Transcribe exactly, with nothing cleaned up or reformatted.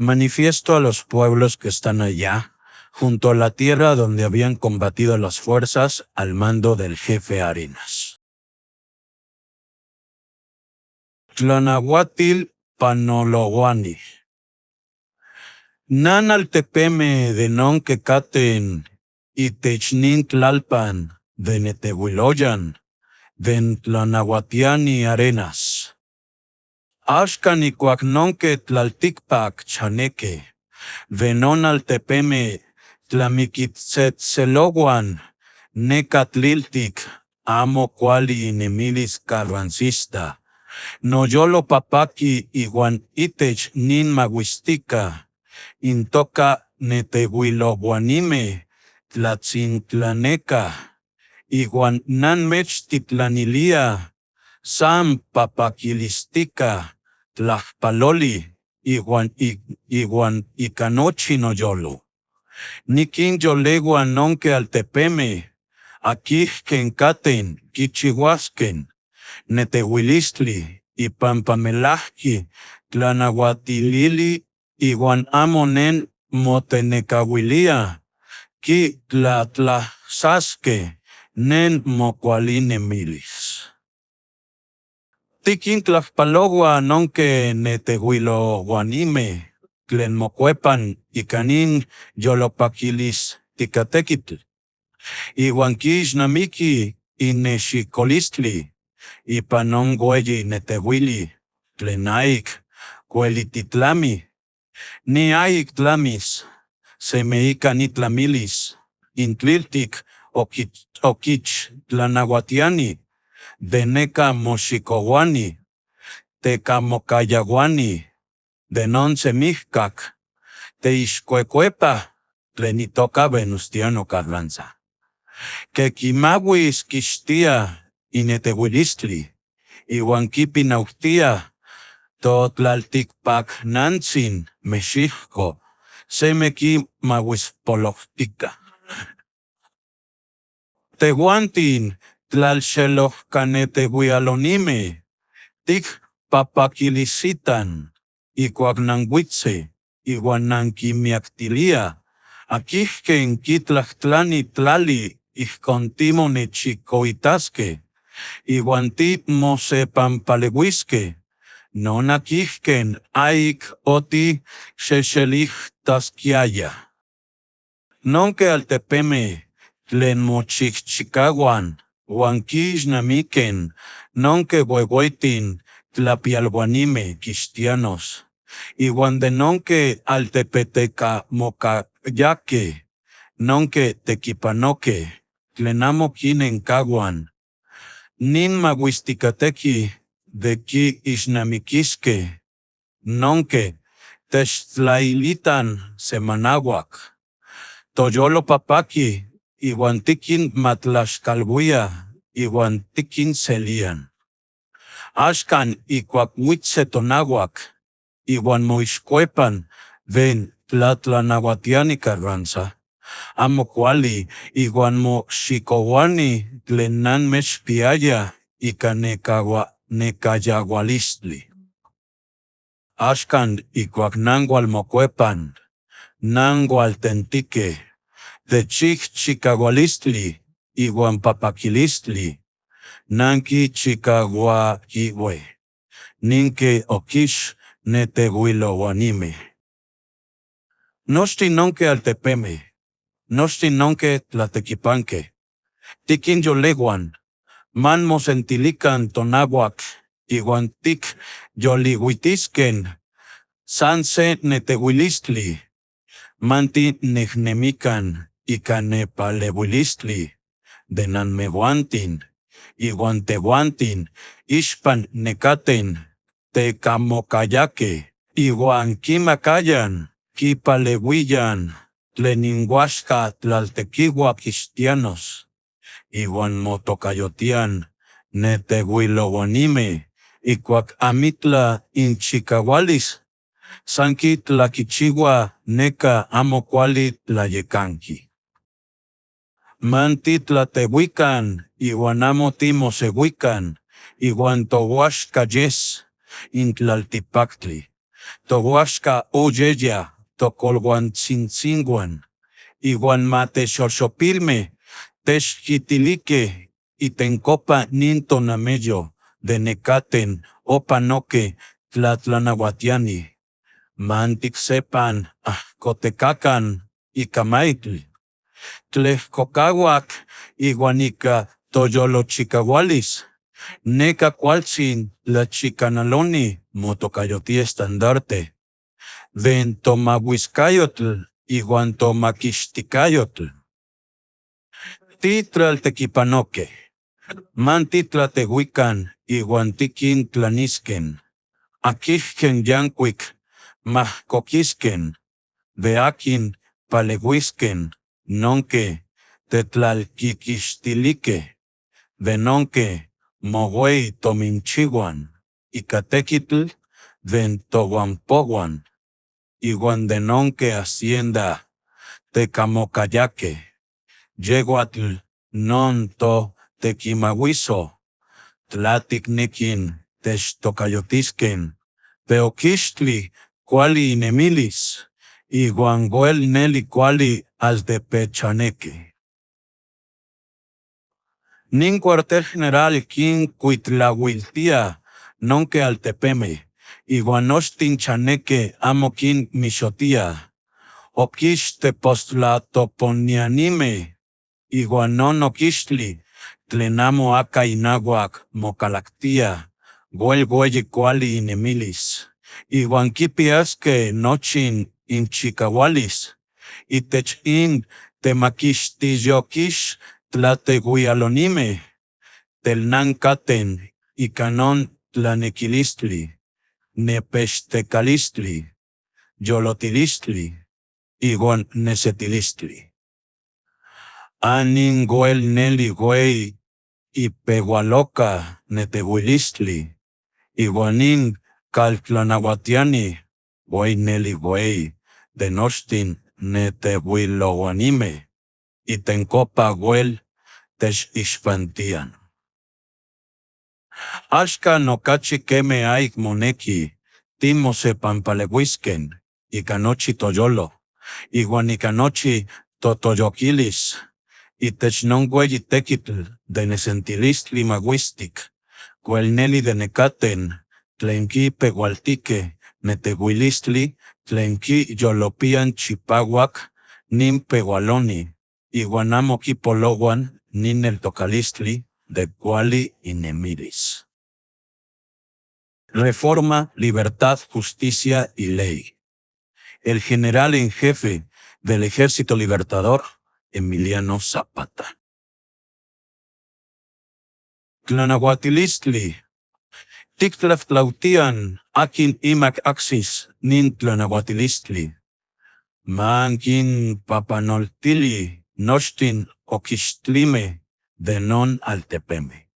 manifiesto a los pueblos que están allá, junto a la tierra donde habían combatido las fuerzas al mando del jefe Arenas. Tlanahuatil panolohuani. Nan altepeme de nonke katen itech nin tlalpan de netehuiloyan den tlanahuatiani Arenas. Axka nikuak nonke tlaltikpak chaneke de non altepeme tlamikitsetselohuan neka tliltik amo kuali inemilis karransista. Noyolo papaki ihuan itech nin mahuistika intoka netehuilohuanime tlatsintlaneka ihuan nan mech titlanilia san papakilistika tlajpaloli ihuan ihuan ika nochi noyolo. Nikin yolehuan nonke altepeme akijken katen kichihuasken netehuilistli ipampa melahki tlanahuatilili ihuan amo nen motenekahuilia kitlatlajsaske nen mokualinemilis. Tikin tlajpalohua nonke netehuilohuanime tlen mokuepan ika nin yolopakilistikatekitl ihuan kixnamiki innexikolistli ipan non hueyi netehuili tlen aik kuelititlami. Ni aik tlamis seme ika nitlamilis intliltik okich tlanahuatiani de neka moxikohuani tekamokayahuani de non semihkak teixkuekuepa tlen itoka Venustiano Carranza. Ke kimahuis kixtia inetehuilistli ihuan kipinaujtia totlaltikpaknantzin Mexihko seme kimahuispolohtika. Tehuantin tlalshelohkanetehuialonime tik papakilisitan ikuak nanhuitze ihuan nankimiaktilia akijken kitlajtlani tlali ijkon ti monechikoitaske ihuan ti mosepampalehuiske non akijken aik oti sheshelihtaskiaya. Nonke altepeme tlen mochikchikahuan huan kixnamiken nonke huehueitin tlapialuanime kixtianos ihuan de nonke altepeteka mokayake nonke tekipanoke tlen amo kinenkahuan nin mahuistikateki de ki ixnamikiske nonke techtlailitan semanahuak toyolo papaki ihuan tikin matlaxkalhuia ihuan tikin selian. Axkan ikuak huitze tonahuak ihuan moixkuepan den tlatlanahuatiani Carranza amo kuali ihuan moxikohuani tlen nan mechpiaya ika nekayahualistli. Axkan ikuak nan hualmokuepan nan hualtentike de chikchikahualistli ihuan papakilistli nan kichikahuakihue ninke okix netehuilohuanime. Noshtin nonke altepeme, noshtin nonke tlatekipanke, tikin yolehuan man mosentilikan tonahuak ihuan tik yolihuitisken san se netehuilistli man ti nehnemikan ika nepalehuilistli de nanmehuantin ihuan tehuantin ixpan nekaten tekamokayake ihuan kimakayan kipalehuiyan tlen inhuaxka tlaltekihua kixtianos ihuan motokayotian netehuilohuanime ikuak amitla inchikahualis san kitlakichihua neka amo kuali tlayekanki. Man ti tlatehuikan ihuan amo ti mosehuikan ihuan tohuaxka yes in tlaltipaktli Tohuaxka uyeya tokolhuantsintsinhuan, ihuan ma teshoshopilme teshkitilike itenkopa nin tonameyo de nekaten opa noke tlatlanahuatiani. Mantik sepan ahkotekakan ika maitl, tlehkokahuak ihuan ika toyolochikahualis. Neka kualtzin tlachikanaloni motokayotia estandarte den tomahuiskayotl ihuan tomakixtikayotl. Titlaltekipanoke, man titlatehuikan ihuan tikin tlanisken, akihken yankuik mahkokisken, de akin palehuisken nonke tetlalkikixtilike, de nonke mohuei tominchihuan ika tekitl den tohuampohuan, ihuan de nonke hacienda tekamokayake. Yehuatl non to tekimahuiso, tlatik nekin techtokayotisken, te okishtli kuali inemilis, ihuan huel neli kuali altepechaneke. Nin cuartel general kin kuitlahuiltia nonke altepeme, ihuan noshtin chaneke amo kin mishotia. Okish tepostlatoponianime, ihuan non okishtli tlen amo aka inahuak mokalaktia, huel hueyi kuali inemilis, ihuan kipiaske nochin inchikahualis. Itech in temakixtiyokish tlatehuialonime, telnankaten ika non tlanekilistli, nepechtekalistli, yolotilistli, ihuan nesetilistli. Anin huel neli huei ipehualoka netehuilistli, ihuan nin kaltlanahuatiani huei neli huei de noshtin netehuilohuanime, itenkopa huel techishpantian. Axka no kachi keme aik moneki timosepanpalehuisken ika nochi toyolo, ihuan ika nochi totoyokilis, itech non hueyi tekitl de nesentilistli mahuistik, huel neli de nekaten tlen kipehualtike netehuilistli tlen kiyolopian chipahuak nin pehualoni, ihuan amo kipolohuan nin neltokalistli de kuali inemilis. Reforma, libertad, justicia y ley. El general en jefe del Ejército Libertador, Emiliano Zapata. Tlanahuatilistli. Tiktlaftlautian akin imak aksis nin tlanahuatilistli. Man kin papanoltili noshtin okishtlime de non altepeme.